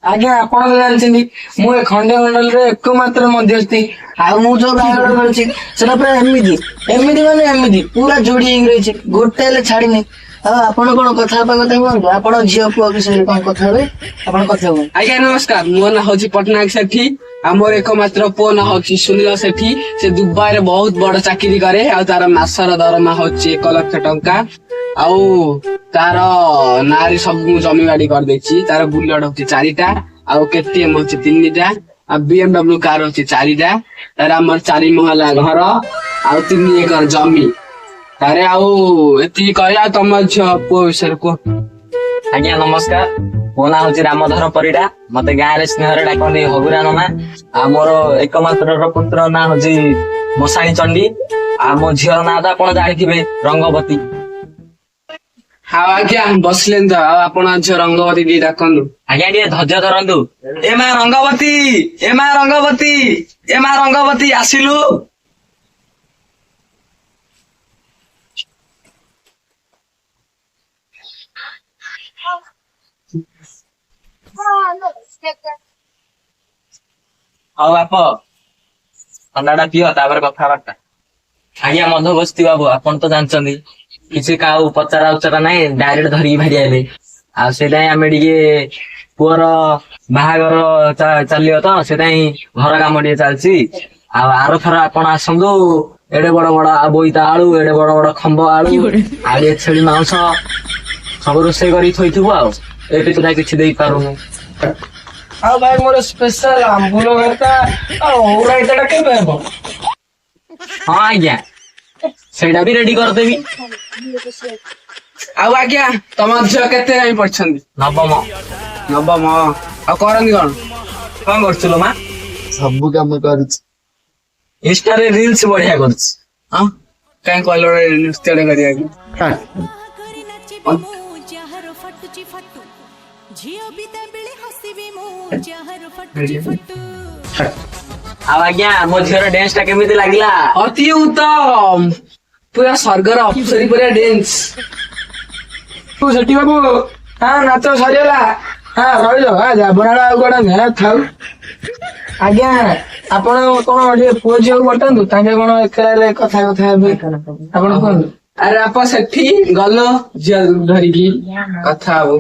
ଆଜ୍ଞା ଆପଣ ତ ଜାଣିଛନ୍ତି ମୁଁ ଏ ଖଣ୍ଡମଣ୍ଡଳରେ ଏକମାତ୍ର ମଧ୍ୟସ୍ଥି। ଆଉ ମୁଁ ଯୋଉ ବାହାଘର କରିଛି ସେଟା ପୁରା ଏମିତି ଏମିତି ମାନେ ଏମିତି ପୁରା ଯୋଡି ହେଇକି ରହିଛି, ଗୋଟେ ହେଲେ ଛାଡିନି। ଆଉ ଆପଣ କଣ କଥା ହେବା କଥା କୁହନ୍ତୁ, ଆପଣ ଝିଅ ପୁଅ ବିଷୟରେ କଣ କଥା ହେବେ ଆପଣ କଥା ହୁଅନ୍ତୁ। ଆଜ୍ଞା ନମସ୍କାର, ମୋ ନାଁ ହଉଛି ପଟ୍ଟନାୟକ ସେଠୀ। ଆଉ ମୋର ଏକମାତ୍ର ପୁଅ ନାଁ ହଉଛି ସୁନୀଲ ସେଠୀ। ସେ ଦୁବାଇରେ ବହୁତ ବଡ ଚାକିରି କରେ ଆଉ ତାର ମାସର ଦରମା ହଉଛି 1 ଲକ୍ଷ ଟଙ୍କା। ଆଉ ତାର ନାଁରେ ସବୁ ମୁଁ ଜମି ବାଡି କରିଦେଇଛି। ତାର ବୁଲେଟ ହଉଛି 4ଟା, ଆଉ କେଟିଏମ ହଉଛି 3ଟା, ଆଉ ବିଏମଡବ୍ଲ୍ୟୁ କାର ହଉଛି 4ଟା। ତାର ଆମର 4 ମହଲା ଘର ଆଉ 3 ଏକର ଜମି ତାରେ। ଆଉ ଏତିକି କହି ଆଉ ତମ ଝିଅ ପୁଅ ବିଷୟରେ କୁହ। ଆଜ୍ଞା ନମସ୍କାର, ମୋ ନାଁ ହଉଛି ରାମଧର ପରିଡା। ମତେ ଗାଁରେ ସ୍ନେହରେ ଡାକନ୍ତି ହଗୁରା ନନା। ଆଉ ମୋର ଏକମାତ୍ର ପୁତ୍ର ନାଁ ହଉଛି ମଶାଣୀ ଚଣ୍ଡୀ। ଆଉ ମୋ ଝିଅର ନାଁ ତ ଆପଣ ଜାଣିଥିବେ, ରଙ୍ଗବତୀ। ଆଉ ଆଜ୍ଞା ବସିଲେନି ତ, ଆଉ ଆପଣ ଝିଅ ରଙ୍ଗବତୀ ଟିକେ ଡାକନ୍ତୁ। ଆଜ୍ଞା ଟିକେ ଧୈର୍ଯ୍ୟ ଧରନ୍ତୁ। ଏ ମା ରଙ୍ଗବତୀ, ଏ ମା ରଙ୍ଗବତୀ, ଏ ମା ରଙ୍ଗବତୀ ଆସିଲୁ। ହଉ ବାପ, ଥଣ୍ଡା ଟା ପିଅ, ତାପରେ କଥାବାର୍ତ୍ତା। ଆଜ୍ଞା ମଧୁବସ୍ତି ବାବୁ, ଆପଣ ତ ଜାଣିଛନ୍ତି କିଛି କାହାକୁ ପଚରା ଉଚରା ନାହିଁ, ଡାଇରେକ୍ଟ ଧରିକି ବାହାରି ଆଇଲେ। ଆଉ ସେଇଥିପାଇଁ ଆମେ ଟିକେ ପୁଅର ବାହାଘର ଚାଲିବ ତ ସେଥିପାଇଁ ଘର କାମ ଟିକେ ଚାଲିଛି। ଆଉ ଆରଥର ଆପଣ ଆସନ୍ତୁ, ଏଡେ ବଡ ବଡ ବୋଇତ ଆଳୁ, ଏଡେ ବଡ ବଡ ଖମ୍ବ ଆଳୁ, ଆଉ ଟିକେ ଛେଳି ମାଂସ ସବୁ ରୋଷେଇ କରିକି ଥୋଇଥିବୁ। ଆଉ ଏବେ ସୁଦ୍ଧା କିଛି ଦେଇପାରୁନୁ। ଆଉ ଭାଇ ମୋର ସ୍ପେଶାଲ ଆମ୍ବୁଲ ଭର୍ତ୍ତା ଆଉ ଓଉ ରାଇତା ଟା କେବେ ହେବ? ହଁ ଆଜ୍ଞା, ସେଇଟା ବି ରେଡି କରିଦେବି। ଆଉ ଆଜ୍ଞା ତମ ଝିଅ କେତେ ଯାଏଁ ପଢିଛନ୍ତି? ନବମ। ନବମ। ଆଉ କରନ୍ତି କଣ? କଣ କରୁଥିଲ ମା? ସବୁ କାମ କରୁଛି। ଇନଷ୍ଟାରେ ରିଲସ ବଢିଆ କରୁଛି। ହଁ, କାହିଁ କହିଲ ଗୋଟେ ନୃତ୍ୟଟେ କରିବାକୁ? ଆଉ ଆଜ୍ଞା ମୋ ଝିଅର ଡ୍ୟାନ୍ସ ଟା କେମିତି ଲାଗିଲା? ଅତି ଉତ୍ତମ, ପୁରା ସ୍ୱର୍ଗର ଅପ୍ସରୀ ପୁରା ଡ୍ୟାନ୍ସ। ସେଠି ବାବୁ, ହଁ ନାଚ ସରିଗଲା। ହଁ ରହିଲ, ହଁ ଯାବନାଳ ଆଉ କଣ ନା ଥାଉ। ଆଜ୍ଞା ଆପଣ କଣ ଟିକେ ପୁଅ ଝିଅକୁ ପଠାନ୍ତୁ, ତାଙ୍କେ କଣ ଏକଲାରେ କଥା କଥା ହେବେ, ଆପଣ କୁହନ୍ତୁ। ଆରେ ଆପଣ ସେଠି ଗଲ ଝିଅ ଧରିକି କଥା ହବୁ।